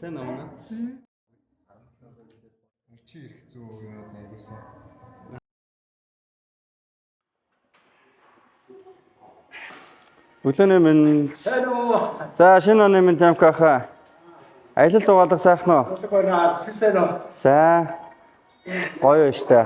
Тэ намна. Чи ирэх зүү юмуд нь айгуусан. Өглөөний минь. Сайн уу? За шинэ оны минь тамкаха. Аялал зугаалга сайхан уу? Байна. Сайн уу? Сайн. Гоё штэ.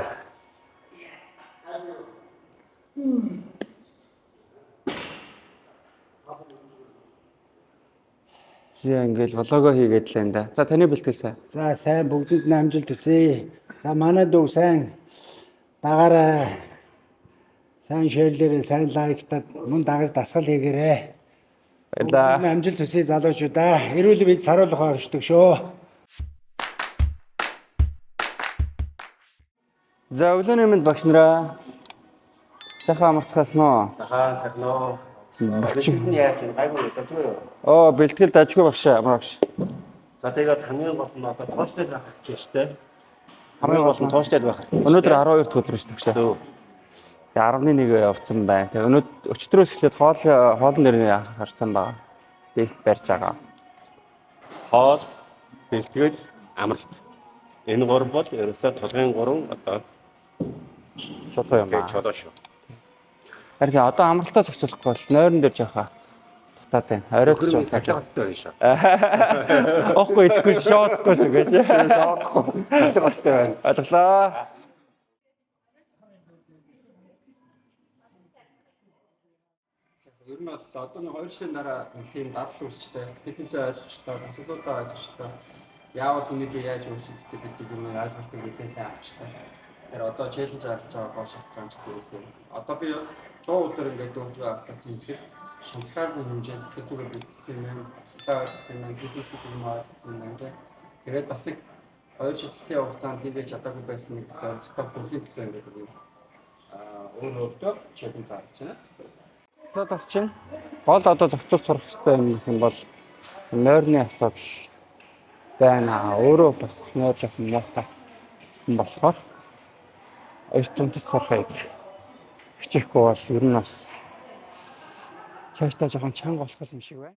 За ингээл влого хийгээд л энэ да. За таны бэлтгэл сайн. За сайн бүгдэнд нь амжилт хүсье. За манай дүү сайн дагаарай. Сайн шеэрлээрээ, сайн лайктаад мөн дагаж дасгал хийгээрэй. Баярлаа. Бүгдэнд нь амжилт хүсье залуучуудаа. Эрүүл мэнд саруул ухаан оршдог шүү. За өглөөний мэнд багш нараа. Сайхан амарцгаасан уу? Ахаа сайхан уу. Бэлтгэл нь яаж юм? Гайгүй дажгүй юу? Оо бэлтгэл дажгүй багш амар багш. За тэгээд хамгийн гол нь одоо тууштай байх хэрэгтэй шүү дээ. Хамгийн гол нь тууштай байх хэрэгтэй. Өнөөдөр 12 дахь өдөр шүү дээ багш. Зөв. Тэгээ 11 явцсан байна. Тэгээ өнөөдөр өчтөрөөс эхлээд хоол хоолн дээр нь харсан байгаа. Дэвт барьж байгаа. Хоол, бэлтгэл, амралт. Энэ гурав бол ерөөсөө тулгын гурван одоо Чулуу юм тэгээд аа. чулуу шүү. Харин тийм, одоо амралтаа зохицуулахгүй бол нойрон дээр жоохон дутаад байна. Оройд Хөрөнгө жоохон цахилгаан хоттой байна шүү. Оохгүй идэхгүй шоодохгүй шүү гэж. Шоодохгүй. Цахилгаан хоттой байна. Ойлголоо. Ер нь бол одоо нэг 2 жилийн дараа нэг тийм дадал үүсчтэй, биднээсээ ойлгочтой, асуудлуудаа ойлгочтой. Яавал үнийг би яаж өөрчлөгддөг гэдэг юм ойлголтыг нэлээд сайн авчтай. Тэр одоо челленж гаргаж байгаа гол шалтгаан ч гэсэн. Одоо би 100 өдөр ингээд өөртөө алцах хийхэд шалтгааны хэмжээ сэтгэл зүгээр бэлтгэсэн юм, асуудлаа ойлгосон юм, бизнес гэдэг юм ойлгосон юм тийм. Тэгээд бас нэг 2 жилийн хугацаанд хийгээд чадаагүй байсан нэг зорилготой бүхний төлөө ингээд юм аа өөр өөртөө челленж гаргаж байна. Асуудал чинь гол одоо зохицуулж сурах хэрэгтэй юм гэх юм бол нойрны асуудал байна. Өөрөө бас нойр жоохон муутай юм болохоор эрт унтаж сурахыг хичээхгүй бол ер нь бас цаашдаа жоохон чанга болох юм шиг байна.